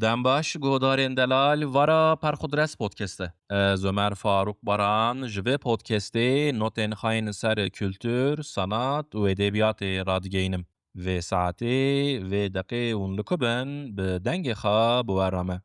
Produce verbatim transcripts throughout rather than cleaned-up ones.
Dem baş, guhdarên delal, vara Perxudres Podcast e. Ez Ömer Faruk Baran, ji vê podcastê notên xayên ser kultur, sanat û edebiyatê radigeynim. Vê saetê, vê deqê hûn li ku bin, bi dengê xwe bi we re me.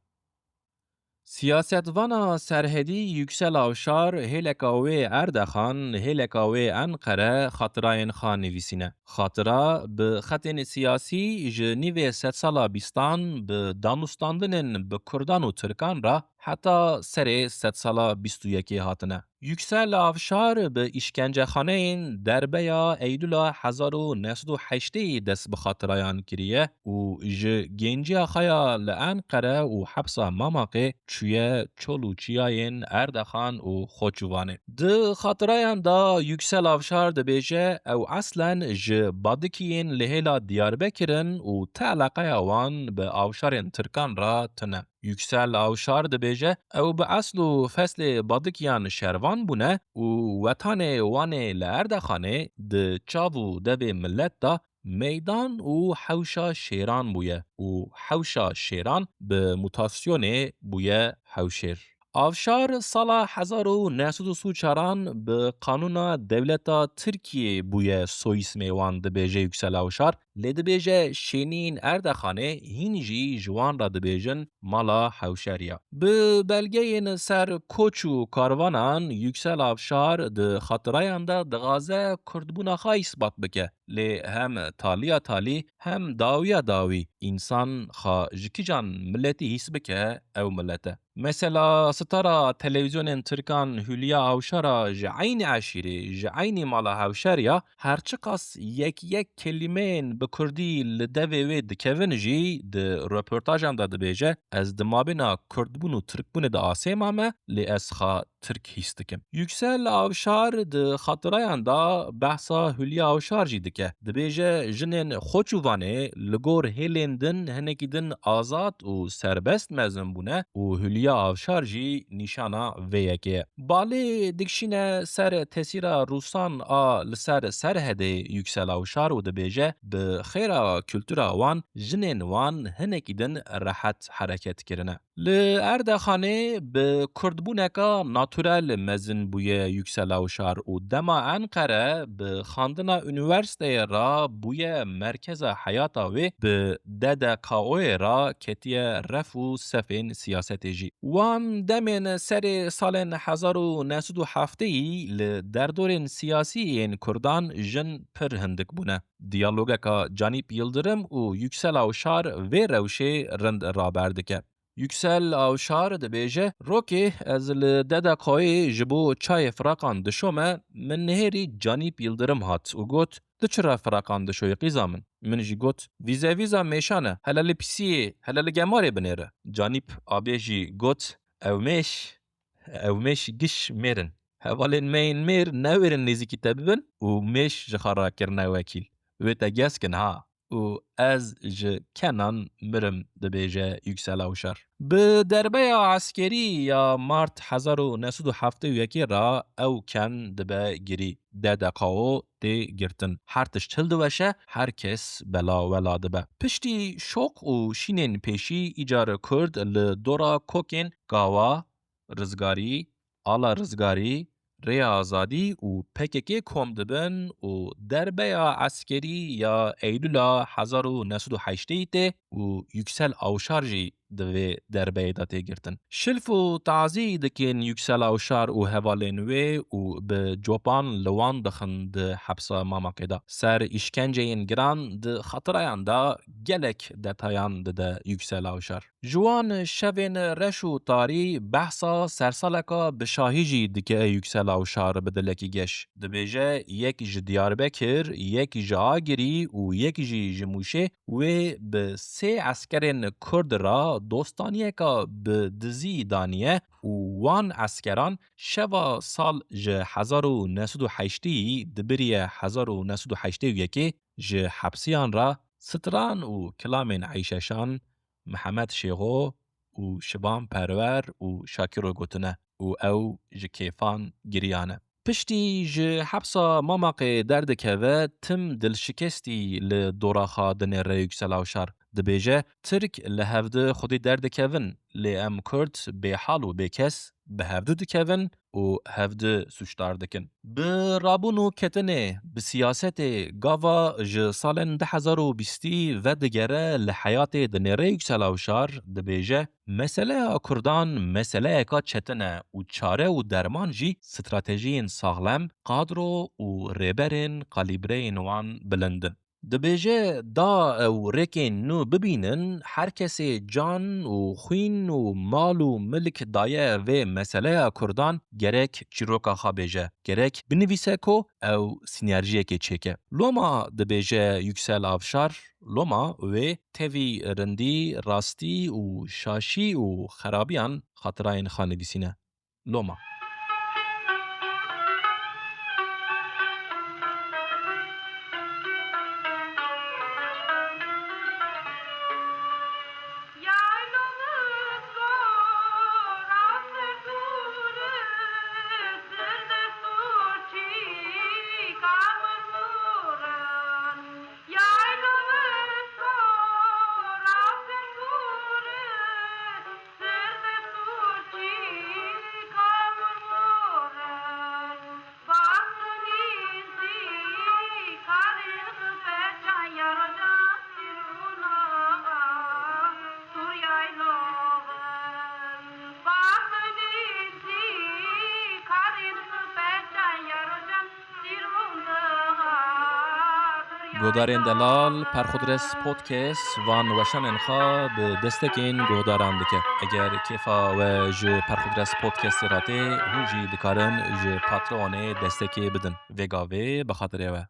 Siyasetvana serhedî Yüksel Avşar hêleka wê Erdaxan, hêleka wê Enqere xatirayên xwe nivîsîne. Xatira bi xetên siyasî ji nîvê sedsala bîstan bi danûstandinên bi kurdan û tirkan re heta serê sedsala bîst û yekê hatine. Yüksel Avşar bi îşkencexaneyên derbeya Eylûla hezar û neh sed û heştê dest bi xatirayan kiriye û ji genciya xwe ya li Enqere û hepsa Mamaqê çûye çol û çiyayên Erdaxan û Xoçûvanê. Di xatirayan de Yüksel Avşar dibêje, ew eslen ji Badikiyên li hêla Diyarbekir in û ti eleqeya wan bi avşarên tirkan re tune. Yüksel Avşar dibêje, ew bi esl û feslê Badikiyan şervan bûne û wetanê Wanê li Erdaxanê di çav û devê milet de meydan û hewşa şêran bûye û hewşa şêran bi mutasyonê bûye hewşêr. Avşar sala hezar û neh sed û sî û çaran bi qanûna dewleta Tirkiyê bûye soyîsmê wan, dibêje Yüksel Avşar, lê dibêje şêniyên Erdaxanê hîn jî ji wan re dibêjin mala hewşeriya. Bi belgeyên ser koç û karvanan Yüksel Avşar di xatirayan de dixwaze kurdbûna xwe îsbat bike. Lê hem taliya talî hem dawiya dawî însan xwe ji kîjan miletî hîs bike, ew milet e. Mesela stara televîzyonên tirkan Hülya Avşara ji eynî eşîrê, ji eynî mala hewşeriya, her çiqas yek yek kelîmeyên bi kurdî li devê wê dikevin jî di roportajan de dibêje, ez di mabêna kurdbûn û tirkbûnê de asê mame, lê ez xwe tirk hîs dikim. Yüksel Avşar di xatirayan de behsa Hülya Avşar jî dike. Dibêje, jinên Xoçûvanê li gor hêlên din hinekî din azad û serbest mezin bûne û Hülya Avşar jî nîşana vê yekê ye. Balê dikişîne ser tesîra Rûsan a li ser Serhedê Yüksel Avşar û dibêje, bi xêra kultura wan, jinên wan hinekî din rehet hereket kirine. Li Erdaxanê bi kurdbûneka naturel mezin bûye Yüksel Avşar û dema Enqere bi xandina unîversîteyê re bûye merkeza heyata wê, bi D D K O'yê re ketiye ref û sefên siyasetê jî. Wan demên serê salên hezar û neh sed û heftê yî li derdorên siyasî yên kurdan jin pir hindik bûne. Diyalogeka Canîp Yildirim û Yüksel Avşar vê rewşê rind raber dike. Yüksel Avşar dibêje, rokê ez li D D K'ê ji bo çayê firaqan dişome, min nihêrî Canîp Yildirim hat û got, tu çira firaqan dişoyî qîza min? Min jî got, vîze vîza mêşan e, hele li pîsiyê, hele li gemarê binêre. Canîp Abê jî got, ew mêş, ew mêş giş mêr in. Hevalên me yên mêr newêrin nêzîkî te bibin û mêş ji xwe re kirine wekîl. Wê te gez kin ha. Û ez ji Kenan mirim, dibêje Yüksel Avşar. Bi derbeya eskerî ya Mart hezar û neh sed û heftê û yekê re ew ken dibe girî. D D K O tê girtin. Her tişt hildiweşe, her kes bela wela dibe. Piştî şok û şînên pêşî îcar Kurd li dora kokên Gawa, Rizgarî, Ala Rizgarî, Rêya Azadî û P K K kom dibin û derbeya eskerî ya Eylûla hezar û neh sed û heştê tê û Yüksel Avşar jî di vê derbeyê de tê girtin. Şilf û tazî dikin Yüksel Avşar û hevalên wê û bi copan li wan dixin di hepsa Mamaqê de. Ser îşkenceyên giran di xatirayan de gelek detayan dide Yüksel Avşar. Ji wan şevên reş û tarî behsa sersaleka bi şahî jî dike Yüksel Avşar bi dilekî geş. Dibêje, yek ji Diyarbekir, yek ji Agirî û yek jî ji Mûşê wê bi sê eskerên Kurd re dostaniyeka bi dizî daniye û wan eskeran şeva sal ji hezar û neh sed û heştê di biriye hezar û neh sed û heştê û yekê ji hepsiyan re stran û kilamên Eyşeşan, Mihemed Şêxo û Şivan Perwer û Şakiro gotine û ew ji kêfan giriyane. Piştî ji hepsa Mamaqê derdikeve, tim dilşikestî li dora xwe dinêre Yüksel Avşar. Dibêje, Tirk li hevdi xwedî derdikevin, lê em Kurd bêhal û bêkes bi hevdi dikevin û hevdi sûcdar dikin. Bi rabûn û ketinê, bi siyasetê, gava ji salên du hezar û bîstî vedigere li heyatê dinêre Yüksel Avşar, dibêje, Meseleya Kurdan meseleyeka çetin e û çare û derman jî stratejiyên saxlem, kadro û rêberên kalîbreyên wan bilind in. Dibêje, da ew rêkên nû bibînin, her kesê can û xwîn û mal û milk daye vê meseleya Kurdan, gerek çîroka xwe bêje, gerek binivîse ku ew sînerjiyekê çêke. Loma dibêje Yüksel Avşar, loma wê tevî rindî, rastî û şaşî û xerabiyan xatirayên xwe nivîsîne. Loma. Guhdarên delal, Perxudres Podcast van weşanên xwe bi destekên guhdaran dike. Eger kêfa we ji Perxudres Podcastê re tê, hûn jî dikarin ji Patreonê destekê bidin. Vê gavê bi xatirê we.